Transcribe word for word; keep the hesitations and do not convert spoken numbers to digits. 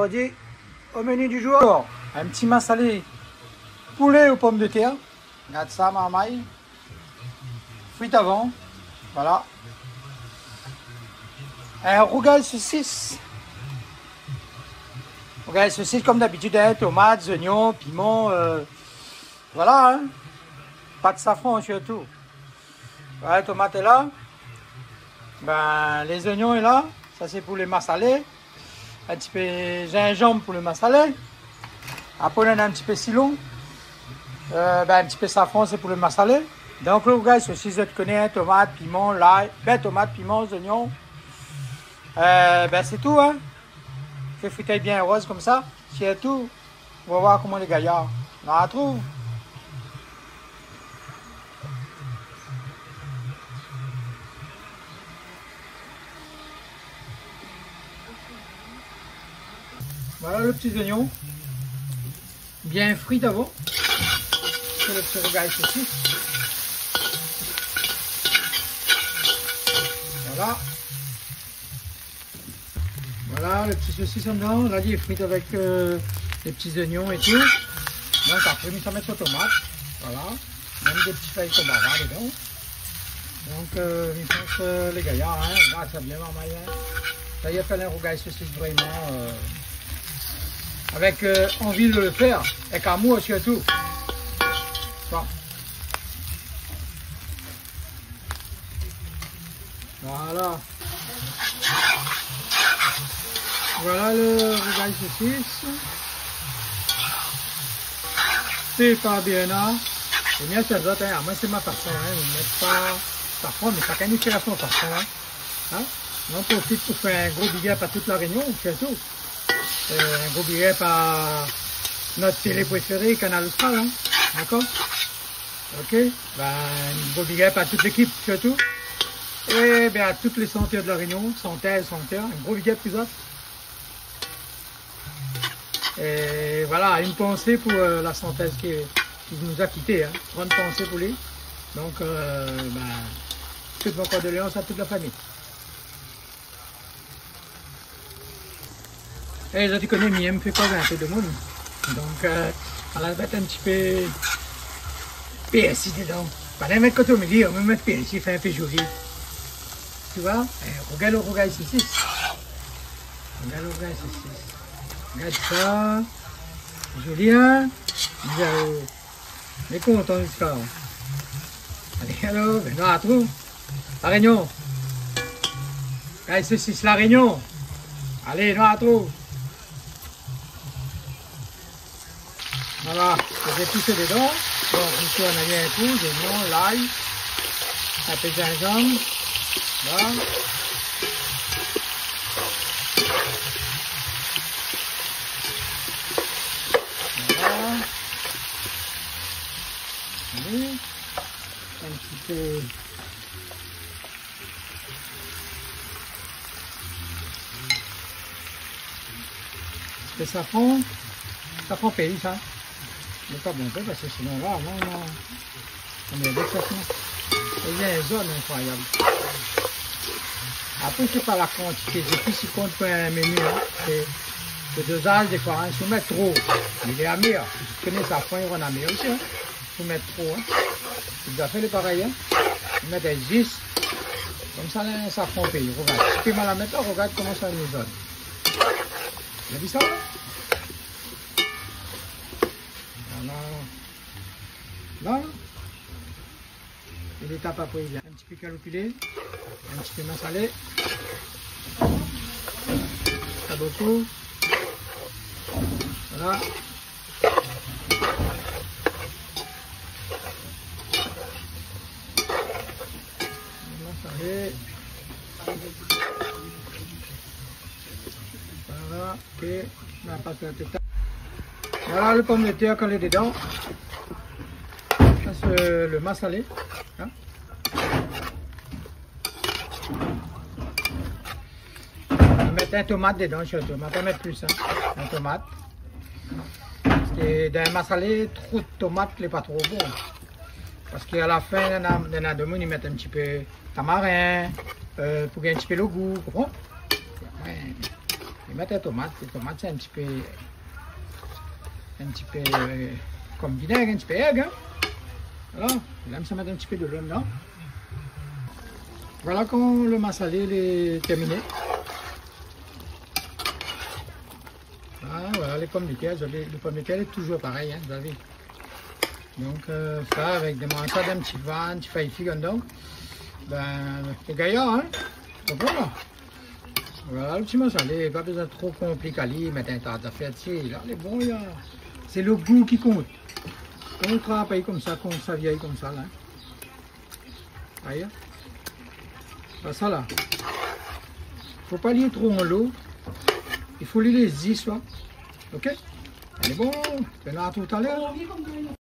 Zordi, o meni di zour, in ti masalé poulé o pomdetèr. Gard sa, marmay. Frit avan. Voilà. In rougay sosis. Rougay sosis, konm dabitid, in, tomat, zoignon, piman, euh, voilà, in. Pa de safran, sirtou. Voilà, tomat lé la. Bin, lé zoignon lé la. Sa, sé pou lé masalé. In ti pé zinzanm pou lé masalé. Apré, nana in ti pé silon. Euh, bin, in ti pé safran, sé pou lé masalé. Donk, lo rougay sosis, zot i koné, in, tomat, piman, lay. Bin, tomat, piman, zoignon. Euh, bin, sé tou, in. Fé frit bien roz konmsa. Sirtou, nou va oir koman lé gayar. Nou artrouv. Voilà lo ti zoignon. Bien frit avan. Sé lo ti rougay sosis. Voilà. Voilà, lo ti sosis andan. La, li lé frit avèk, euh, lé ti zoignon é tou. Donk, apré, mi sa mèt son tomat. Voilà. Mèm dé ti fèy konbava dedan. Donk, euh, mi pans, euh, lé gayar, in. Gard sa bien, marmay, in. Sa i apèl in rougay sosis vréman, euh, avèk, euh, anvi de le fèr, èk amour sirtou. Bon. Voilà. Voilà lo rougay sosis. Sé pa bien, in. É bien, sé zot, in. Amoin, sé ma fason, in. Mi mèt pa safran, mé shakinn i fé a son fason, in. In ? Nou profit pou fé in gro big up a tout La Rényon, sirtou. Euh, in gro big up a nout télé préféré, Kanal Austral, in. Dakor ? Ok, bin, in gro big up a tout lékip, sirtou. É bin, a tout lé shantèr de La Rényon, shantèz, shantèr, in gro big up pou zot. É voilà, in pansé pou, euh, la shantèz ki, ki nou a kité, in. Grann pansé pou li. Donk, euh, bin, tout mon kondoléans a tout la fami. É, zot i koné, mi èm fé koz in pé demoun. Donk, euh, nou la mèt in ti pé pèrsi dedan. Pa la mèt kotomili, nou mèt pèrsi, fé in pé zoli. Tu vois ? É, rougay, rougay sosis. Rougay, rougay sosis. Gard sa. Zoli, in ? Zoli. Lé kontan ziska la. Alé, alor, bin, nou artrouv. La Rényon. Kay sosis La Rényon. Alé, nou artrouv. Voilà, nou va tou mèt dedan. Donk, nou tourn in kou, zoignon, lay, in pé zinzanm. Voilà. Voilà. Oui. In ti pé de safran. Safran péi, sa. Mé pa bonpé, parske sinon la, non, non. Mé avèk sa, sinon. Lé bien zone, inkroiyab. Apré, sé pa la kantité zépis i kont pou in meni, in. Sé lo dozaz, défoi, in. Si ou mèt tro, li lé amèr. Ou koné, safran i rann amèr osi, in. Fo mèt tro, in. Tout zafèr lé parèy, in. Ou mèt zis. Konmsa, la, safran péi, rogard. Si ou mèt la, rogard koman sa i zone. Ou la vi sa, la ? Voilà. La, la. É létap apré, la. In ti pé kaloupilé, in ti pé masalé. Pa bonpé. Voilà. Masalé. Voilà. Oké, nou la pas la tétèr. Voilà lo pomdetèr kan lé dedan. Sa sé lo masalé, in. Nou mèt in tomat dedan, sirtou. Nou va pa mèt plis, in. In tomat. Parske dan in masalé, tro tomat, lé pa tro bon. Parske a la fin, nana, nana demoun i mèt in ti pé tamarin, euh, pou gingn in ti pé lo gou, konpran ? Oué. É Mèt in tomat, in tomat sé in ti pé, in ti pé, euh, konm vinèg, in ti pé èg, hein. Voilà, la mi sa mèt in ti pé dolo dedan. Voilà kan lo masalé lé tèrminé. Ah, voilà, lé pomdetèr, zot i oi, lé pomdetèr lé touzour parèy, hein, zot i oi. Donk, euh, sa, avèk dé morso d'in ti van, ti fèy fig andan. Bin, sé gayar, hein. Konpran la ? Voilà, lo ti masalé, pa bézoin tro konplik ali, mèt in ta zafèr dsi, la, lé bon, la. Sé lo gou ki kont. Kan ou travay konmsa, kan ou sa vièy konmsa, la. Ayi. Ba sa la. Fo pa li lé tro anlo. I fo li lé zis, la. OK ? Alé, bon, bin a tout à l'heure.